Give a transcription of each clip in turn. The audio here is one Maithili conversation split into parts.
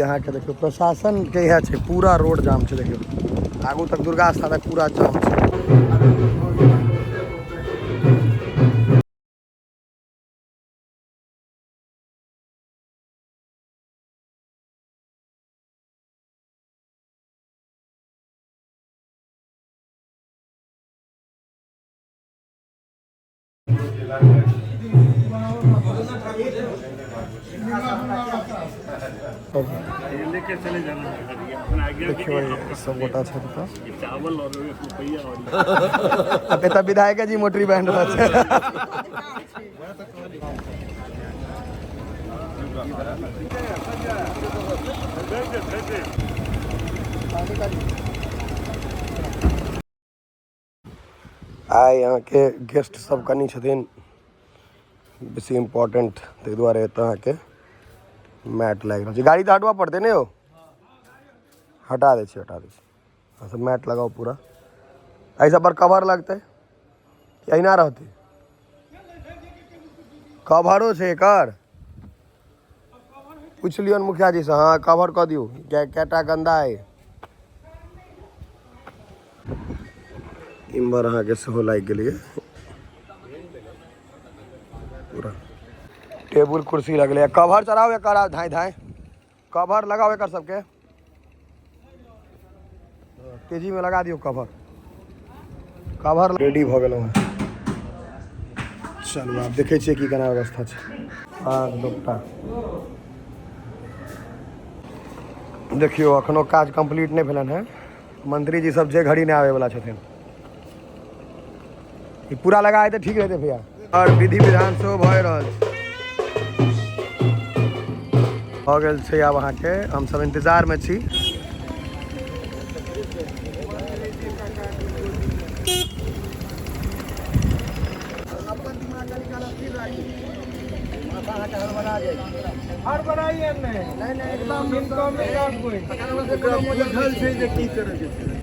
अहाँके देखियौ प्रशासन के इएह छै, पूरा रोड जाम छै। देखियौ आगू तक दुर्गा स्थान तक पूरा जाम छै। लेके चले जाना है अपना आज्ञा। देखियौ सब गोटा छथि तऽ चावल और रुपया और आब एतऽ विधायक जी मोटरी बान्हि रहल छै। आइ अहाँके गेस्ट सब कनि छथिन बेसी इम्पोर्टेंट, ताहि दुआरे एतऽ अहाँके मैट लागि रहल छै। गाड़ी तऽ हटबऽ पड़तै ने यौ? हटा दै छी, हटा दै छी। अच्छा, मैट लगाउ पूरा। एहि सब पर कवर लगतै कि अहिना रहतै? कवरो छै एकर? पूछि लियौन मुखिया जी से। हँ, कवर कऽ दियौ। कएटा गन्दा अइ इम्हर अहाँके सेहो लागि गेलैए। पूरा टेबुल कुर्सी लगलैए। कवर चढ़ाउ एकर। आब धाँइ धाँइ कवर लगाउ एकर सबके। तेजीमे लगा दियौ कवर। कवर रेडी भऽ गेलहुँ हँ। चलू, आब देखै छियै की केना व्यवस्था छै। पाग दोपटा देखियौ, अखनो काज कम्प्लीट नहि भेलनि हेँ। मंत्री जी सब जे घड़ी नहि आबैवला छथिन। ई पूरा लगा हेतै, ठीक रहतै भैया। आओर विधि विधान सेहो भए रहल छै। भऽ गेल छै। आब अहाँके हमसब इंतजारमे छी। हड़बड़ाइए नहि, एकदम इनकम कोइ बुझल छै जे की करैके छै।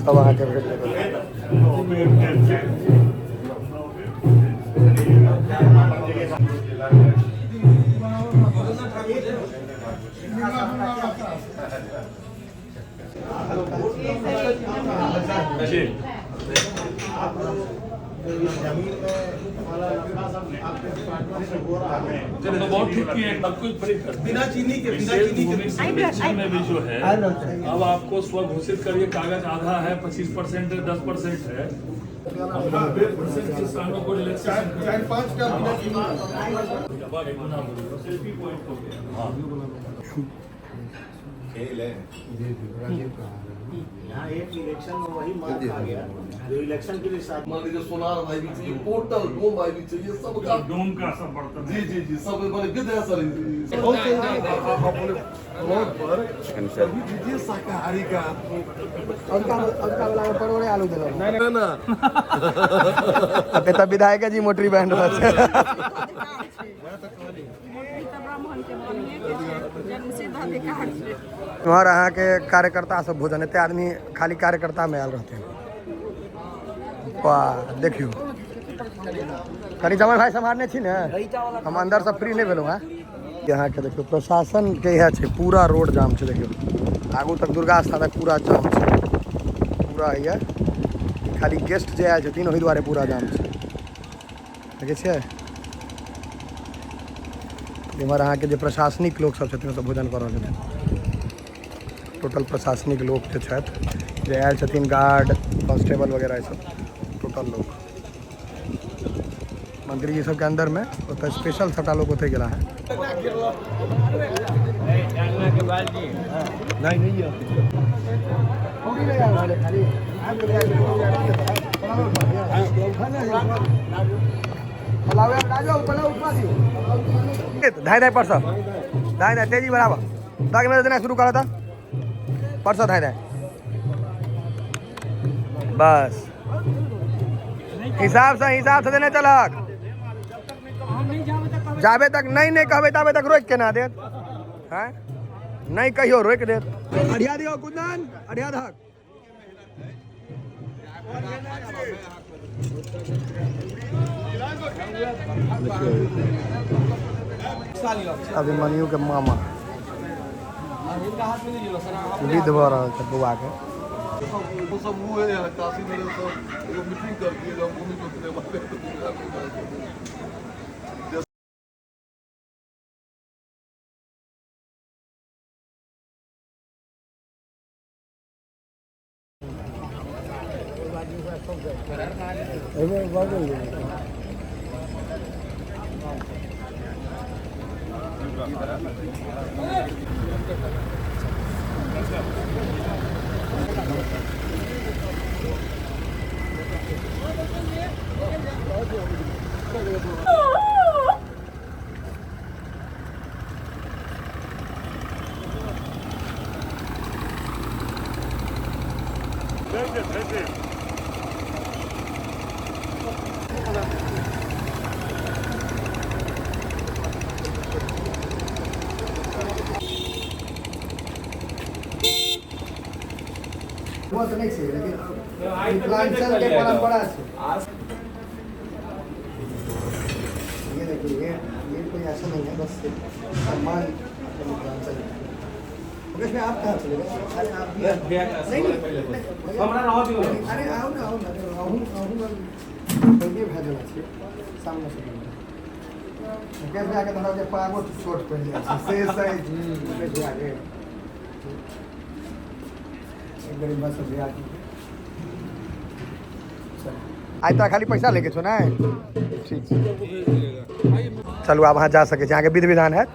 सब अहाँके भेट जेतै। तो बहुत ठीक किए, सब कुछ फ्री कर बिना चीनी के, बिना विशेष चीनी के। भूमि सर्वेक्षण में भी जो है, अब आपको स्व घोषित करिए। कागज आधा है, 25% है, 10% है। किसानों को रिलैक्सेशन 4-5 का बिना चीनी। सेल्फी पॉइंट हो गया। यहाँ एक इलेक्शन में वही मार खा गया जो इलेक्शन के लिए साथ मान लीजिए सोनार भाई भी चाहिए, पोर्टल डोम भाई भी चाहिए, सबका डोम का सब बर्तन जी जी जी सब माने विध है सर। अपने ब्लॉग पर कभी दीजिए शाकाहारी का परोड़े आलू देलहुँ ना ना एतऽ विधायक जी मोटरी बान्हि रहल छै। इम्हर अहाँके कार्यकर्ता सब भोजन, एते आदमी खाली कार्यकर्ता में आयल रहथिन। वाह देखियौ कनी जमन भाई सम्हारने छी ने, हम अंदर से फ्री नहीं भेलहुँ हैं। अहाँके देखियौ प्रशासन के इएह छै, पूरा रोड जाम छै। देखियौ आगू तक दुर्गा स्थान तक पूरा जाम छै, पूरा होइए खाली गेस्ट जे आयल छथिन ओहि दुआरे पूरा जाम छै। देखै छियै इम्हर अहाँके जे प्रशासनिक लोक सब छथिन ओ सब भोजन कऽ रहल छथिन। टोटल प्रशासनिक लोक जे छथि जे आयल छथिन, गार्ड कांस्टेबल वगैरह सब टोटल लोक मंत्री जी सबके अंदर में ओतऽ स्पेशल सबटा लोक ओतऽ गेला है। धाय धाय परसा धाय धाय तेजी बराबर ताकि मैं देना शुरू करा था परसा धाय धाय बस हिसाब से देने चलक जाबे तक नहीं नहीं कहबे ताबे तक रोक के ना देत हैं, नहीं कहियो रोक देत। अढ़िया दियो कुंदन, अढ़िया धक। अभिमन्यु के मामा विध भऽ रहल छै बौआ के। वो सब वो है यहाँ काशी में सब वो मीटिंग कर दिए जब भूमि को वाले। वो तो नहीं छै लेकिन मिथिलांचल के परंपरा छै। ये देखिए ये कोई ऐसा नहीं है, बस सम्मान अपने मिथिलांचल का। मुकेश भाई आप कहाँ चले गए? अरे आप भी नहीं नहीं हमरा रह दियौ। अरे आओ ना आओ ना, अहूँ अहूँ पहिले भए देना छियै सामने से। मुकेश भैया के तऽ पागो छोट पड़ि जाइ छै से सही। मुकेश भैया के एक गरीब बस भैया आइ तोरा खाली पैसा लेके छौ ने, ठीक छै चलू आब अहाँ जा सकै छी, अहाँके विधि विधान हैत।